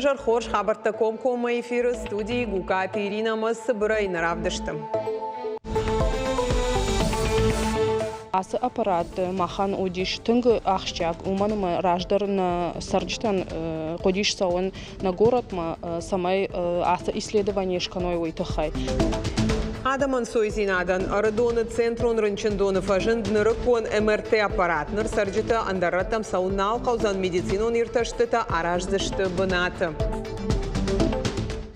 Изӕр хорз хабӕрттӕ комкоммӕ эфиры студийы Гукаты Иринӕ ӕмӕ цыбырӕй нӕ равдысты. Ацы аппарат махӕн уыдис тынг ахсджиаг, уымӕн ӕмӕ раздӕр нӕ цӕрджытӕн хъуыдис цӕуын нӕ горӕтмӕ, цӕмӕй ацы исследование скӕной, уый тыххӕй. Адӕмӕн сойдзинадӕн Ӕрыдоны центрон рынчындоны фӕзынд нырыккон МРТ-аппарат. Ныр цӕрджытӕ ӕндӕр рӕттӕм цӕуын нал хъӕудзӕн, медицинон иртӕстытӕ араздзысты бынаты.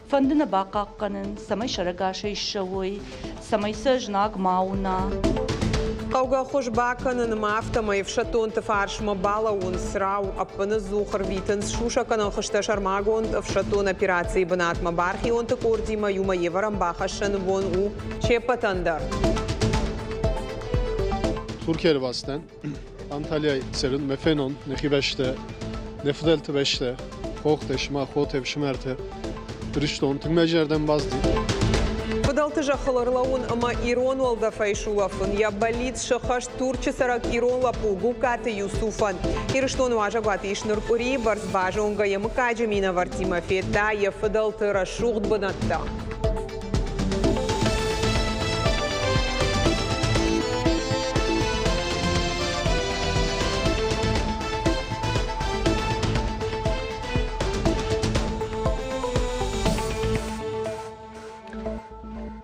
Фӕнды нӕ бахъахъхъӕнын, цӕмӕй сӕрӕгасӕй ссӕуой, цӕмӕй сӕ знаг ма уына. Хъӕугӕ хуыз бакӕнынмӕ афтӕмӕй ӕфсӕддонты фарсмӕ балӕууынц рау, ӕппыныдзух ӕрвитынц сусӕггӕнӕн хызтӕ сӕрмагонд ӕфсӕддон операцийы бынатмӕ бархионты къордимӕ иумӕ йе вӕрӕн бахӕссӕны бон у се ппӕтӕн дӕр. Туркели бацыдтӕн Анталияй цӕрын мӕ фенон нӕхи бӕстӕ, нӕ фыдӕлты бӕстӕ, хохтӕ, сымах хотӕ, ӕфсымӕртӕ, Ирыстон тынг мӕ зӕрдӕм бацыди. Фыдӕлты зӕххыл ӕрлӕууын ӕмӕ ирон уӕлдӕфӕй сулӕфын йӕ бӕллиц сӕххӕст Турчы цӕрӕг ирон лӕппу Гугкаты Юсуфӕн. Ирыстоны уазӕгуаты ис ныр къуырийы бӕрц базонгӕ йӕ мыггаджы минӕвӕрттимӕ федта йӕ фыдӕлты рӕсугъд бынӕттӕ.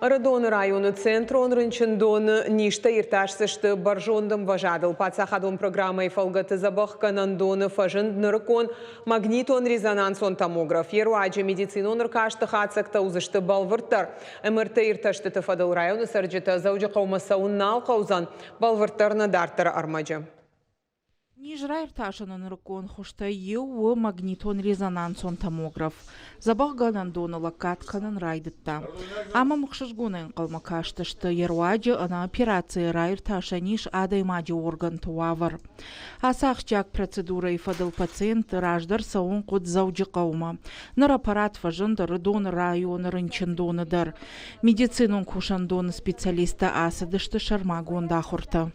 Ӕрыдоны районы центрон рынчындоны низтӕ иртасдзысты бӕрзонд ӕмвӕзадыл. Паддзахадон программӕйы фӕлгӕты дзӕбӕхгӕнӕндоны фӕзынд нырыккон Магнитон-резонансон томограф йе руаджы медицинон ӕркасты хатдзӕгтӕ уыдзысты бӕлвырддӕр. МРТ-иртӕстыты фӕдыл районы цӕрджытӕ Дзӕуджыхъӕумӕ цӕуын нал хъӕудзӕн, бӕлвырддӕр нӕ дарддӕры ӕрмӕджы. Низ раиртасыны нырыккон хуызтӕй иу у магнитон-резонансон томограф. Дзӕбӕхгӕнӕндоны лӕггад кӕнын райдыдта. Ам ӕм ӕхсызгонӕй ӕнхъӕлмӕ кастысты, йе руаджы ӕнӕ операцийӕ раиртасӕн ис адӕймаджы органты уавӕр. Ацы ахсджиаг процедурӕйы фӕдыл пациентты раздӕр цӕуын хъуыд Дзӕуджыхъӕумӕ. Ныр аппарат фӕзынд Ӕрыдоны районы рынчындоны дӕр. Медицинон кусӕндоны специалисттӕ ацыдысты сӕрмагонд ахуыртӕ.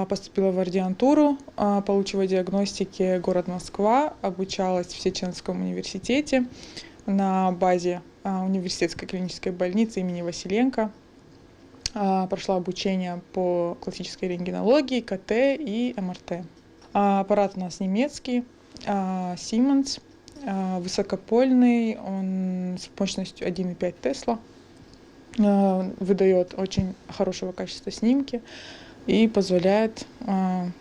Поступила в ординатуру по лучевой диагностике город Москва, обучалась в Сеченском университете на базе университетской клинической больницы имени Василенко. Прошла обучение по классической рентгенологии, КТ и МРТ. Аппарат у нас немецкий, Siemens, высокопольный, он с мощностью 1,5 Тесла, выдает очень хорошего качества снимки и позволяет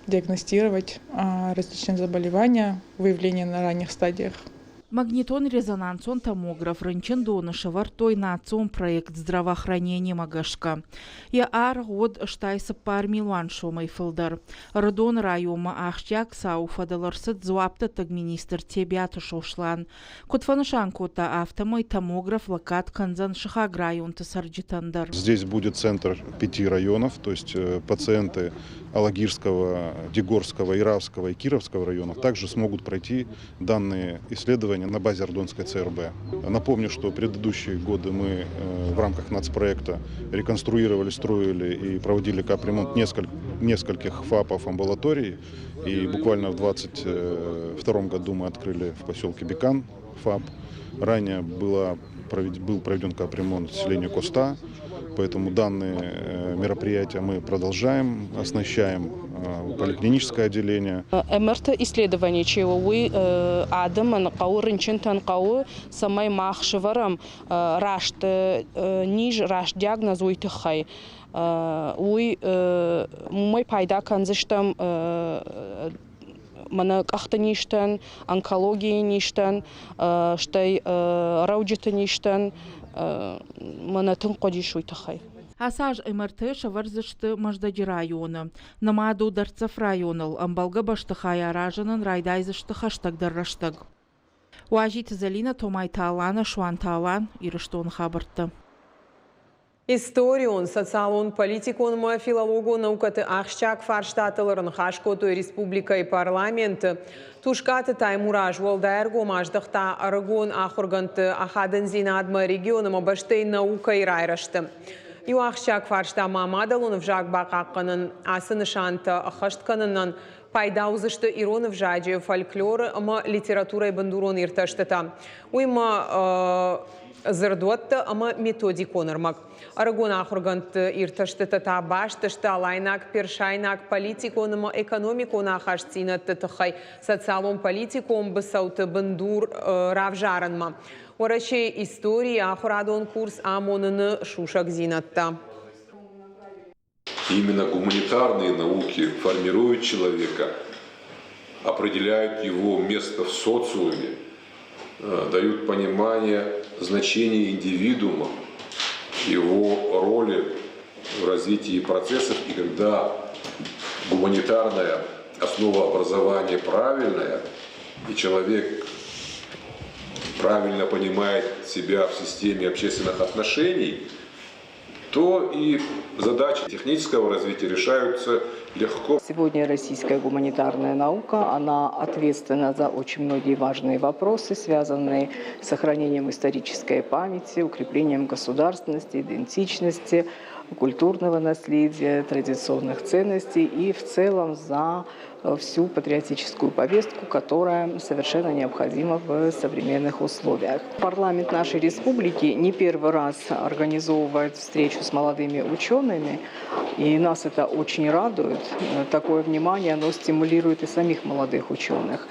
диагностировать различные заболевания, выявление на ранних стадиях. Магнитон-резонансон томограф рынчындоны сӕвӕрдтой национ проект здравоохранение-мӕ гӕсгӕ. Йӕ аргъ уыд 84 милуан сомӕй фылдӕр. Ӕрыдоны районмӕ ахсджиаг цауы фӕдыл ӕрцыд дзуапдӕттӕг министр Тебиаты Сослан. Куыд фӕнысан кодта, афтӕмӕй томограф лӕггад кӕндзӕн сыхаг районты цӕрджытӕн дӕр. Здесь будет центр пяти районов, то есть пациенты Алагирского, Дигорского, Иравского и Кировского районов также смогут пройти данные исследования на базе Ардонской ЦРБ. Напомню, что предыдущие годы мы в рамках нацпроекта реконструировали, строили и проводили капремонт нескольких ФАПов амбулаторий. И буквально в 2022 году мы открыли в поселке Бекан ФАП. Ранее был проведен капремонт в селении Коста, поэтому данные мероприятия мы продолжаем, оснащаем поликлиническое отделение. МРТ исследование чи у, уый адӕмӕн хъӕуы, рынчынтӕн хъӕуы, цӕмӕй мах сӕвӕрӕм раст низ, раст диагноз уый тыххӕй. Уый уымӕй пайда кӕндзыстӕм мӕнӕ къӕхты низтӕн, онкологийы низтӕн, стӕй рӕуджыты низтӕн мӕнӕ тынг хъуыдис уый тыххӕй. Ацы аз МРТ сӕвӕрдзысты Мӕздӕджы районы. Нымад у дӕрддзӕф районыл, ӕмбӕлгӕ бӕстыхай аразынӕн райдайдзысты хӕстӕгдӕр рӕстӕг. Уазиты Зӕлинӕ, Томайты Аланӕ, Суанты Алан, Ирыстоны хабӕрттӕ. Историон, социалон, политикон ӕмӕ филологон наукӕты ахсджиаг фарстатыл ӕрныхас кодтой республикӕйы парламенты. Тускъаты Таймураз уӕлдай ӕргом аздӕхта ӕрыгон ахуыргӕндты ахадындзинадмӕ регион ӕмӕ бӕстӕйы наукӕйы райрӕзты. Иу ахсджиаг фарста ма мадӕлон ӕвзаг бахъахъхъӕнын, ацы нысантӕ ӕххӕст кӕнынӕн. Пайда уыдзысты ирон ӕвзаджы, фольклоры ӕмӕ литературӕйы бындурон иртӕстытӕ. Уыимӕ дзырдуӕттӕ ӕмӕ методикон ӕрмӕг. Ӕрыгон ахуыргӕндты иртӕстытӕ та баст сты алайнаг, персайнаг, политикон ӕмӕ экономикон ахастдзинӕдты тыххӕй социалон-политикон быцӕуты бындур равзарынмӕ. Уӕрӕсейы историйы ахуырадон курс амоныны сусӕгдзинӕдтӕ. Именно гуманитарные науки формируют человека, определяют его место в социуме, дают понимание значения индивидуума, его роли в развитии процессов. И когда гуманитарная основа образования правильная, и человек правильно понимает себя в системе общественных отношений, то и задачи технического развития решаются легко. Сегодня российская гуманитарная наука, она ответственна за очень многие важные вопросы, связанные с сохранением исторической памяти, укреплением государственности, идентичности, культурного наследия, традиционных ценностей и в целом за всю патриотическую повестку, которая совершенно необходима в современных условиях. Парламент нашей республики не первый раз организовывает встречу с молодыми учеными, и нас это очень радует. Такое внимание, оно стимулирует и самих молодых ученых.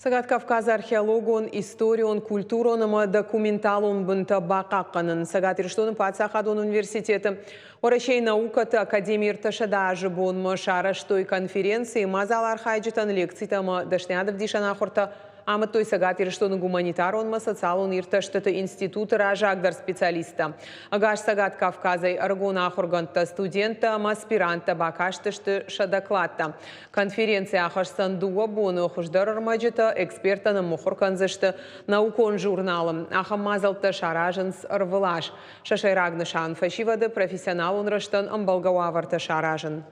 Цӕгат Кавказы археологон, историон, культурон ӕмӕ документалон бынтӕ бахъахъхъӕнын Цӕгат Ирыстоны паддзахадон университеты Уӕрӕсейы наукӕты академийы ӕртӕсӕдӕ азы бонмӕ сарӕзтой конференци. Мадзалы архайджытӕн лекцитӕ ӕмӕ дӕсныйадӕвдисӕн ахуыртӕ амыдтой Цӕгат Ирыстоны гуманитарон ӕмӕ социалон иртӕстыты институты раззагдӕр специалисттӕ. Ӕгас Цӕгат Кавказӕй ӕрыгон ахуыргӕндтӕ, студенттӕ ӕмӕ аспиранттӕ бакастысты сӕ докладтӕ. Конференци ахӕсдзӕн дыууӕ боны хуыздӕр ӕрмӕджытӕ эксперттӕ ныммыхуыр кӕндзысты наукон журналы. Ахӕм мадзӕлттӕ саразынц ӕрвылаз. Сӕ сӕйраг нысан фӕсивӕды профессионалон рӕзтӕн ӕмбӕлгӕ уавӕртӕ саразын.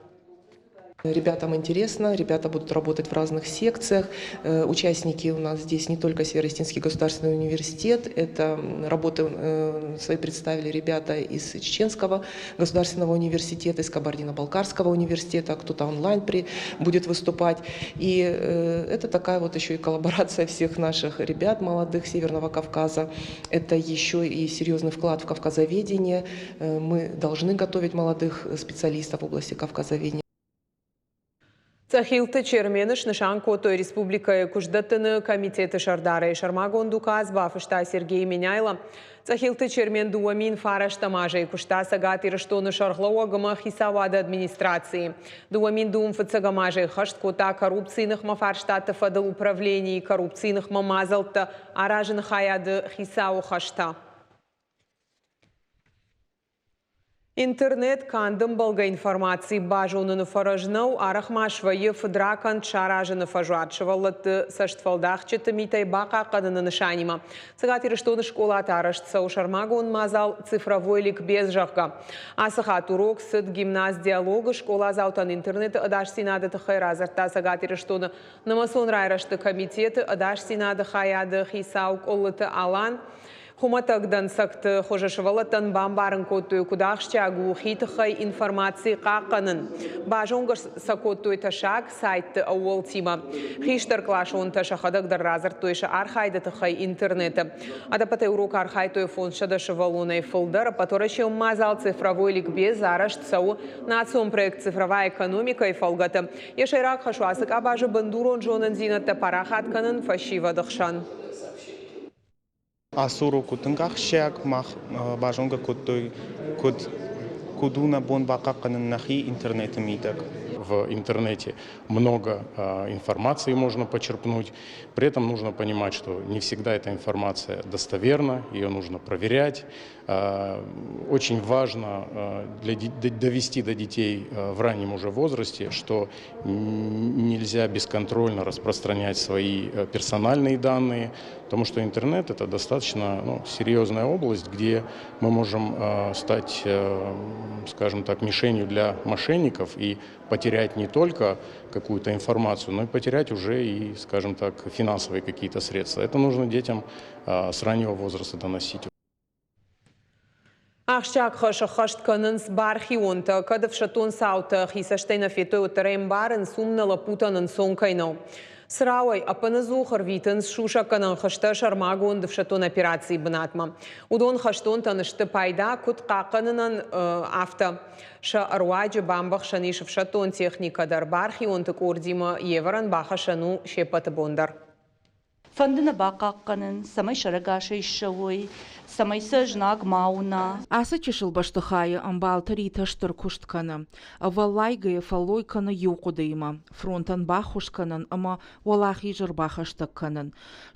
Ребятам интересно, ребята будут работать в разных секциях. Участники у нас здесь не только Северо-Осетинский государственный университет, это работы свои представили ребята из Чеченского государственного университета, из Кабардино-Балкарского университета, кто-то онлайн будет выступать. И это такая вот еще и коллаборация всех наших ребят молодых Северного Кавказа. Это еще и серьезный вклад в кавказоведение. Мы должны готовить молодых специалистов в области кавказоведения. Цъӕхилты Чермены снысан кодтой республикӕйы куыстдӕттыны комитеты сӕрдарӕй. Сӕрмагонд указ бафыста Сергей Меняйло. Цъӕхилты Чермен 2009 азӕй куыста Цӕгат Ирыстоны сӕргълӕууӕг ӕмӕ хицауады администрацийы. 2025 азӕй хӕст кодта коррупцийы ныхмӕ фарстаты фӕдыл управленийы коррупцийы ныхмӕ мадзӕлттӕ аразыны хайады хицауы хӕстӕ. Интернет канд ӕмбӕлгӕ информаци базоныны фӕрӕз нӕу, арӕх ма свӕййы фыдракӕнд саразыны фӕзуат сывӕллӕтты цӕстфӕлдахджыты митӕй бахъахъхъӕныны нысанимӕ. Цӕгат Ирыстоны скъолаты арӕзт цӕуы сӕрмагонд мадзал «Цифровой ликбез», зӕгъгӕ. Ацы хатт урок цыд гимназ «Диалог»-ы скъоладзаутӕн интернеты ӕдасдзинады тыххӕй радзырдта Цӕгат Ирыстоны нымӕцон райрӕзты комитеты ӕдасдзинады хайады хицау Къуыллыты Алан. Хуымӕтӕг дӕнцӕгты хуызы сывӕллӕттӕн бамбарын кодтой, куыд ахсджиаг у хи тыххӕй информаци хъахъхъӕнын. Базонгӕ сӕ кодтой тӕссаг сайтты ӕууӕлтимӕ. Хистӕркъласонтӕ сӕхӕдӕг дӕр радзырдтой сӕ архайды тыххӕй интернеты. Ӕдӕппӕтӕй урок архайдтой 500 сывӕллонӕй фылдӕр. Ӕппӕтуӕрӕсеон мадзал «Цифровой ликбез» арӕзт цӕуы национ проект «Цифровая экономика»-йы фӕлгӕты. Йӕ сӕйраг хӕс у ацы къабазы бындурон зонындзинӕдтӕ парахат кӕнын фӕсивӕды хсӕн. Ацы урок у тынг ахсджиаг. Мах базонгӕ кодтой, куыд куыд у нӕ бон бахъахъхъӕнын нӕхи интернеты мидӕг. В интернете много информации можно почерпнуть. При этом нужно понимать, что не всегда эта информация достоверна, ее нужно проверять. Очень важно для, довести до детей в раннем уже возрасте, что нельзя бесконтрольно распространять свои персональные данные, потому что интернет – это достаточно, ну, серьезная область, где мы можем стать, скажем так, мишенью для мошенников и потерять не только какую-то информацию, но и потерять уже и, скажем так, финансовые какие-то средства. Это нужно детям с раннего возраста доносить. Ахсджиаг хӕс ӕххӕст кӕнынц бархионтӕ. Кӕд ӕфсӕддон цаутӕ хи цӕстӕй нӕ федтой, уӕддӕр ӕй ӕмбарынц, уым нӕ лӕппутӕн ӕнцон кӕй нӕу. Цырауӕй ӕппынӕдзух ӕрвитынц сусӕггӕнӕн хызтӕ сӕрмагонд ӕфсӕддон операцийы бынатмӕ. Уыдон хӕстонтӕн сты пайда, куыд хъахъхъӕнынӕн, афтӕ. Сӕ ӕруаджы бамбӕхсӕн ис ӕфсӕддон техникӕ дӕр. Бархионты къордимӕ йе вӕрӕн бахӕссӕн у се ппӕты бон дӕр. Фӕнды нӕ бахъахъхъӕнын, цӕмӕй сӕрӕгасӕй ссӕуой, цӕмӕй сӕ знаг ма уына. Ацы чысыл бӕстыхайы ӕмбалты Ритӕ стыр куыст кӕны. Ӕвӕллайгӕйӕ фӕллой кӕны иу хъуыдыимӕ – фронтӕн баххуыс кӕнын ӕмӕ уӕлахиз ӕрбахӕстӕг кӕнын.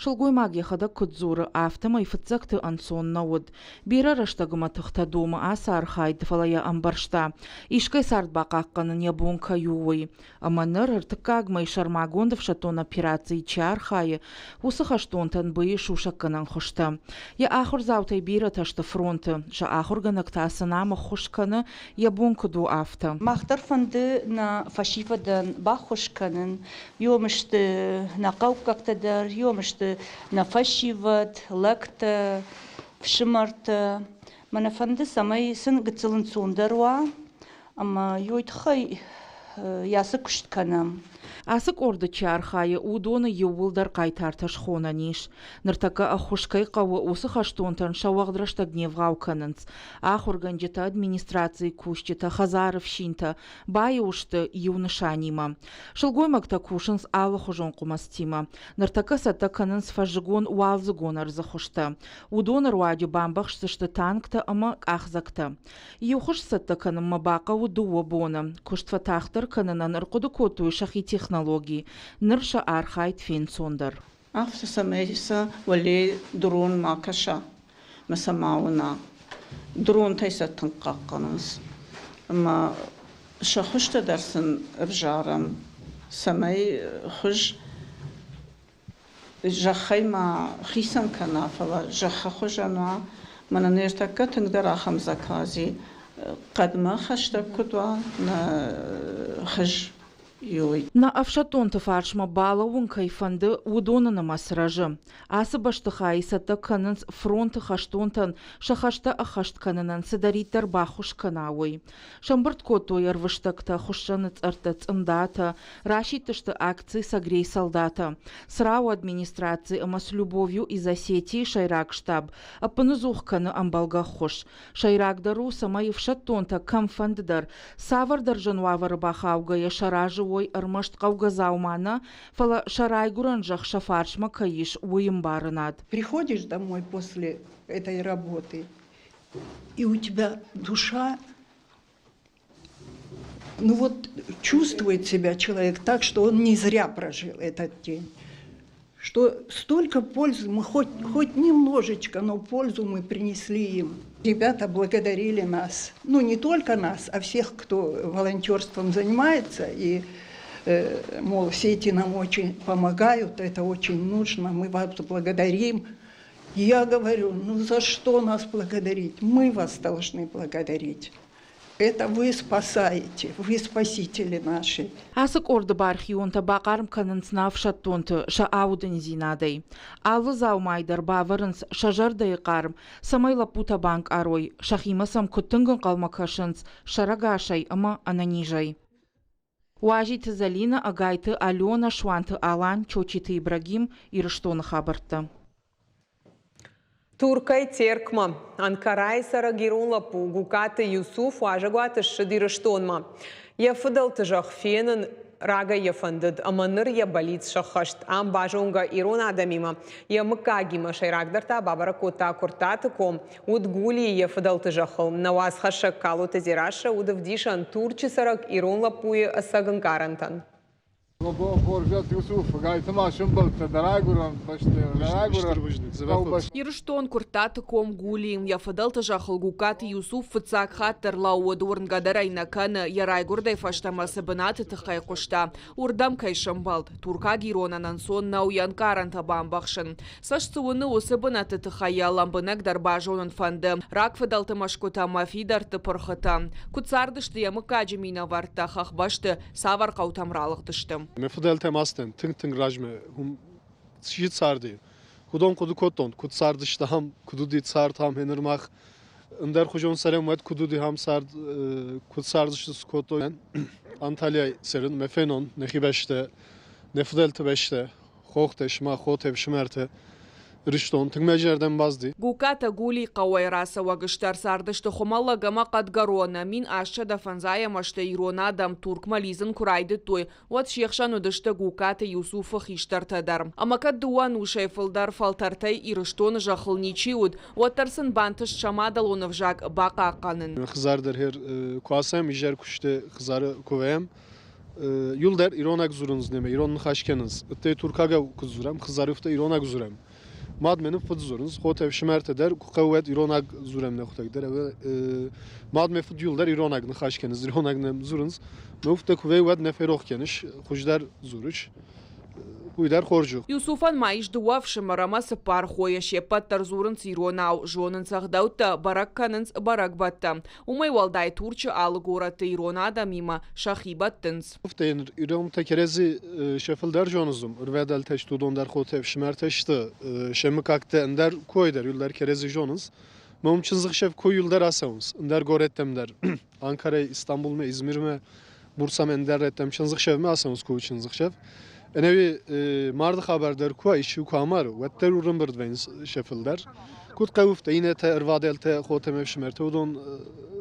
Сылгоймаг йӕхӕдӕг куыд дзуры, афтӕмӕй фыццӕгты ӕнцон нӕ уыд. Бирӕ рӕстӕгмӕ тыхтӕ домы ацы архайд, фӕлӕ йӕ ӕмбӕрста, искӕй цард бахъахъхъӕнын йӕ бон кӕй у, уый. Ӕмӕ ныр ӕртыккаг мӕй сӕрмагонд ӕфсӕддон операцийы чи архайы, уыцы хӕстонтӕн быйы сусӕггӕнӕн хуызтӕ. Йӕ ахуырдзаутӕй бирӕтӕ сты фронты, сӕ ахуыргӕнӕг та сын ам ӕххуыс кӕны, йӕ бон куыд у, афтӕ. Мах дӕр фӕнды нӕ фӕсивӕдӕн баххуыс кӕнын. Иом сты нӕ хъӕуккӕгтӕ дӕр, иом сты нӕ фӕсивӕд, лӕгтӕ, фсымӕртӕ. Мӕнӕ фӕнды, цӕмӕй сын гыццыл ӕнцондӕр уа, ӕмӕ йой тыххӕй йӕ цы куыст кӕнӕм. Ацы къорды чи архайы, уыдоны иууылдӕр хъайтартӕ схонӕн ис. Ныртӕккӕ ӕххуыс кӕй хъӕуы, уыцы хӕстонтӕн сӕ уӕгъд рӕстӕг не вгъау кӕнынц. Ахуыргӕнджытӕ, администрацийы кусджытӕ, хӕдзары фсинтӕ баиу сты иу нысанимӕ. Сылгоймӕгтӕ кусынц алыхуызон хъуымӕцтимӕ. Ныртӕккӕ цӕттӕ кӕнынц фӕззыгон-уалдзыгон ӕрдзы хуызтӕ. Уыдоны руаджы бамбӕхсдзысты танктӕ ӕмӕ къахдзӕгтӕ. Иу хуыз цӕттӕ кӕнынмӕ бахъӕуы дыууӕ боны. Куыст фӕтагъддӕр кӕнынӕн ӕрхъуыды кодтой сӕхи технологи. Ныр сӕ архайд фенцондӕр. Афтӕ цӕмӕй сӕ уӕле дрон ма кӕса ӕмӕ сӕ ма уына. Дронтӕй сӕ тынг хъахъхъӕнынц. Ӕмӕ сӕ хуызтӕ дӕр сын ӕвзарӕм, цӕмӕй хуыз зӕххӕй ма хицӕн кӕна, фӕлӕ зӕххы хуызӕн уа. Мӕнӕ ныртӕккӕ тынгдӕр ахӕм заказ и, хъӕдмӕ хӕстӕг куыд уа, нӕ хыз иуый. Нӕ ӕфсӕддонты фарсмӕ балӕууын кӕй фӕнды, уыдоны нымӕц рӕзы. Ацы бӕстыхайы цӕттӕ кӕнынц фронты хӕстонтӕн сӕ хӕстӕ ӕххӕст кӕнынӕн цыдӕриддӕр баххуыс кӕна, уый. Сӕмбырд кодтой ӕрвыстӕгтӕ, хуыссӕны цъӕрттӕ, цъындатӕ, расидтысты акци «Согрей солдата». Црауы администраци ӕмӕ «С любовью из Осетии» сӕйраг штаб ӕппынӕдзух кӕны ӕмбӕлгӕ ӕххуыс. Сӕйрагдӕр у, цӕмӕй ӕфсӕддонтӕ кӕмфӕнды дӕр, цавӕрдӕр зын уавӕры бахаугӕйӕ сӕ разы уой ӕрмӕст хъӕугӕ дзаума нӕ, фӕлӕ сӕ райгуырӕн зӕхх сӕ фарсмӕ кӕй ис, уый ӕмбарынад. Приходишь домой после этой работы, и у тебя душа, ну вот чувствует себя человек так, что он не зря прожил этот день. Что столько пользы мы хоть немножечко, но пользу мы принесли им. Ребята благодарили нас. Ну, не только нас, а всех, кто волонтерством занимается. И, мол, сети нам очень помогают, это очень нужно, мы вас благодарим. Я говорю, ну за что нас благодарить? Мы вас должны благодарить. Это вы спасаете, вы спасители наши. Ацы къорды бархионтӕ бахъарм кӕнынц нӕ ӕфсӕддонты сӕ аудындзинадӕй. Алы дзаумайы дӕр бавӕрынц сӕ зӕрдӕйы хъарм, цӕмӕй лӕппутӕ банкъарой, сӕхимӕ сӕм куыд тынг ӕнхъӕлмӕ кӕсынц сӕрӕгасӕй ӕмӕ ӕнӕнизӕй. Уазиты Зӕлинӕ, Ӕгайты Аленӕ, Суанты Алан, Чочиты Ибрагим, Ирыстоны хабӕрттӕ. Туркӕй Теркмӕ. Анкарайы цӕрӕг ирон лӕппу Гукаты Юсуф уазӕгуаты ссыд Ирыстонмӕ. Йӕ фыдӕлты зӕхх фенын рагӕй йӕ фӕндыд ӕмӕ ныр йӕ бӕллиц сӕххӕст. Ам базонгӕ ирон адӕмимӕ, йӕ мыггагимӕ, сӕйрагдӕр та бабӕрӕг кодта Куырттаты ком, Уыд Гулийы йӕ фыдӕлты зӕххыл. Нӕ уацхӕссӕг Калоты Дзерассӕ уыд ӕвдисӕн Турчы цӕрӕг ирон лӕппуйы ӕцӕг ӕнкъарӕнтӕн. Ирыстон, Куырттаты ком, Гули. Йӕ фыдӕлты зӕххыл Гугкаты Юсуф фыццаг хатт ӕрлӕууыд, уырнгӕ дӕр ӕй нӕ кӕны, йӕ райгуырдӕй фӕстӕмӕ цы бынаты тыххӕй хъуыста, уырдӕм кӕй сӕмбӕлд. Туркаг иронӕн ӕнцон нӕу йӕ ӕнкъарӕнтӕ бамбӕхсын. Цӕст цы уыны, уыцы бынӕтты тыххӕй йӕ лӕмбынӕгдӕр базонын фӕнды. Рагфыдӕлты мӕсгуытӕ ӕмӕ фидӕртты пырхытӕ. Куыд цардысты йӕ мыггаджы минӕвӕрттӕ хӕхбӕсты, цавӕр хъӕутӕм ралыгъдысты. Мӕ фыдӕлтӕм ацыдтӕн тынг-тынг размӕ, уым чи царди, уыдон хъуыды кодтон, куыд цардыстӕм, куыд уыди цард ам, ныр мах. Ӕндӕрхуызон цӕрӕм уӕд куыд уыди ахӕм цард, куыд цардысты, цы кодтой. Анталияйы цӕрын мӕ фенон, нӕхи бӕстӕ, нӕ фыдӕлты бӕстӕ, хохтӕ, сымах хотӕ, ӕфсымӕртӕ. Ирыстон тынг мӕ зӕрдӕм бацыди. Гугкатӕ Гулийы хъӕуӕй рацӕуӕг сты, ӕрцардысты Хуымӕллӕг ӕмӕ Хъӕдгӕроны. 1805 азты ирон адӕм Туркмӕ лидзын куы райдыдтой, уӕд се хсӕн уыдысты Гугкаты Юсуфы хистӕртӕ дӕр. Ӕмӕ кӕд дыууӕ ӕнусӕй фылдӕр фӕлтӕртӕй Ирыстоны зӕххыл ничи уыд, уӕддӕр сын бантыст сӕ мадӕлон ӕвзаг бахъахъхъӕнын. Хӕдзар дӕр куы ацӕм, изӕр куысты хӕдзары куы вӕййӕм, иуылдӕр иронаг дзурынц немӕ, ирон ныхас кӕнынц. Ӕдде туркагау куы дзурӕм, хӕдзары афтӕ иронаг дзурӕм. Мад мӕ фыд дзурынц, хотӕ ӕфсымӕртӕ дӕр куы хъӕуы, уӕд иронаг дзурӕм нӕ хуыдӕг дӕр. Мад мӕ фыд иуылдӕр иронаг ныхас кӕнынц, иронаг нӕм дзурынц. Мӕ уфтӕ куы вӕййы, уӕд нӕ ферох кӕныс, хуыздӕр дзурыс. Уый дӕр хорз у. Юсуфӕн ма ис дыууӕ ӕфсымӕр ӕмӕ цыппар хойы. Се ппӕт дӕр дзурынц иронау, зонынц ӕгъдӕуттӕ, бӕрӕг кӕнынц бӕрӕгбӕттӕ. Уымӕй уӕлдай Турчы алы горӕтты ирон адӕмимӕ сӕхи бӕттынц. Иронтӕ кӕрӕдзи сӕ фылдӕр зонынц, ӕрвадӕлтӕ сты, уыдон дӕр хотӕ ӕфсымӕртӕ сты, сӕ мыггӕгтӕ ӕндӕр кой дӕр иуылдӕр кӕрӕдзи зонынц. Мӕ уым чындзӕхсӕв кой иуылдӕр ацӕуынц, ӕндӕр горӕттӕм дӕр. Анкарайы, Истамбулмӕ, Измирмӕ, Бурсамӕ ӕндӕр рӕттӕм чындзӕхсӕвмӕ ацӕуынц куы чындзӕхсӕв. Ӕнӕуи марды хабар дӕр куы исчи куы амары, уӕддӕр ӕрӕмбырд вӕййынц сӕ фылдӕр. Куыд хъӕуы, иннӕтӕ ӕрвадӕлтӕ, хотӕ ӕмӕ ӕфсымӕртӕ, уыдон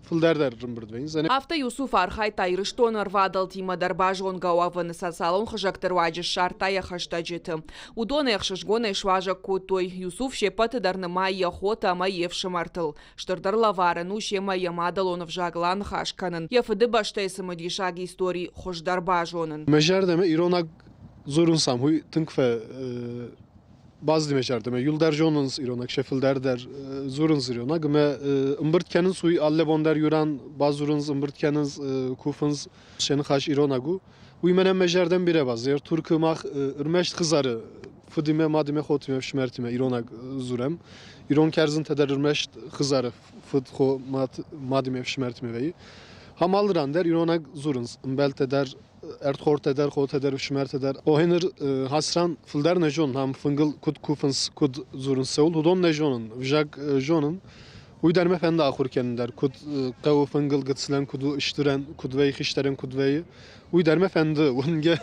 фылдӕр дӕр ӕрӕмбырд вӕййынц. Афтӕ Юсуф архайдта Ирыстоны ӕрвадӕлтимӕ дӕр базонгӕ уӕвыны социалон хызӕгты руаджы ссардта йӕ хӕстӕджыты. Уыдон ӕхсызгонӕй суазӕг кодтой. Юсуф се ппӕты дӕр нымайы йӕ хотӕ ӕмӕ йе фсымӕртыл. Стырдӕр лӕвар ын у семӕ йӕ мадӕлон ӕвзагыл аныхас кӕнын, йӕ фыдыбӕстӕйы цымыдисаг истори хуыздӕр базонын. Мӕ зӕрдӕмӕ иронаг дзурынц ам, уый тынг фӕ бацыди мӕ зӕрдӕмӕ. Иуылдӕр зонынц иронаг, сӕ фылдӕр дӕр дзурынц иронаг ӕмӕ ӕмбырд кӕнынц уый алы бон дӕр иуран бадзурынц, ӕмбырд кӕнынц, куфынц. Сӕ ныхас иронаг у. Уый мӕнӕн мӕ зӕрдӕм бирӕ баззад. Туркы мах ӕрмӕст хӕдзары фыдимӕ, мадимӕ, хотимӕ, ӕфсымӕртимӕ иронаг дзурӕм. Ирон кӕрдзынтӕ дӕр ӕрмӕст хӕдзары фыд, хо, мад, мадимӕ, ӕфсымӕртимӕ вӕййы. Ам алы ран дӕр иронаг дзурынц. Ӕмбӕлттӕ дӕр, ӕрдхордтӕ дӕр, хотӕ дӕр, ӕфсымӕртӕ дӕр. Охеныр Хасран фылдӕр нӕ зонын, ам фынгыл куыд куфынц, куыд дзурынц цӕуыл, уыдон нӕ зонын, ӕвзаг зонын. Уый дӕр мӕ фӕнды ахуыр кӕнын дӕр, куыд хъӕуы фынгыл гыццылӕн, куыд у стырӕн, куыд вӕййы хистӕрӕн, куыд вӕййы. Уый дӕр мӕ фӕнды, уынгӕ,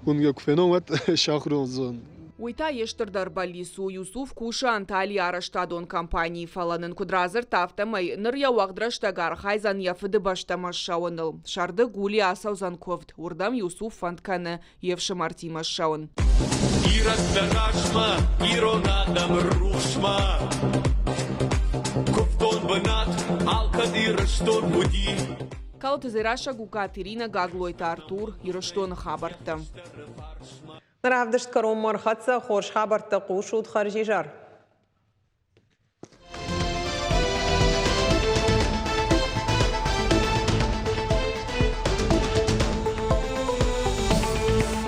уынгӕ куы фенон, уӕд сахуыр уыдзӕн. Уый та йе стырдӕр бӕллиц у. Юсуф кусы Анталийы арӕзтадон компанийы, фӕлӕ нын куыд радзырдта, афтӕмӕй ныр йӕ уӕгъд рӕстӕг архайдзӕн йӕ фыдыбӕстӕмӕ ссӕуыныл. Сӕрды Гули ацӕудзӕн куывд, уырдӕм Юсуф фӕнд кӕны йе фсымӕртимӕ ссӕуын. Ирӕттӕ размӕ, ирон адӕмы рухсмӕ. Куывдон бынат алкӕд Ирыстон уыди. Калоты Дзерассӕ, Гукаты Иринӕ, Гаглойты Артур, Ирыстоны хабӕрттӕ. Равдыст кӕронмӕ ӕрхӕццӕ, хорз хабӕрттӕ хъусут, хӕрзизӕр.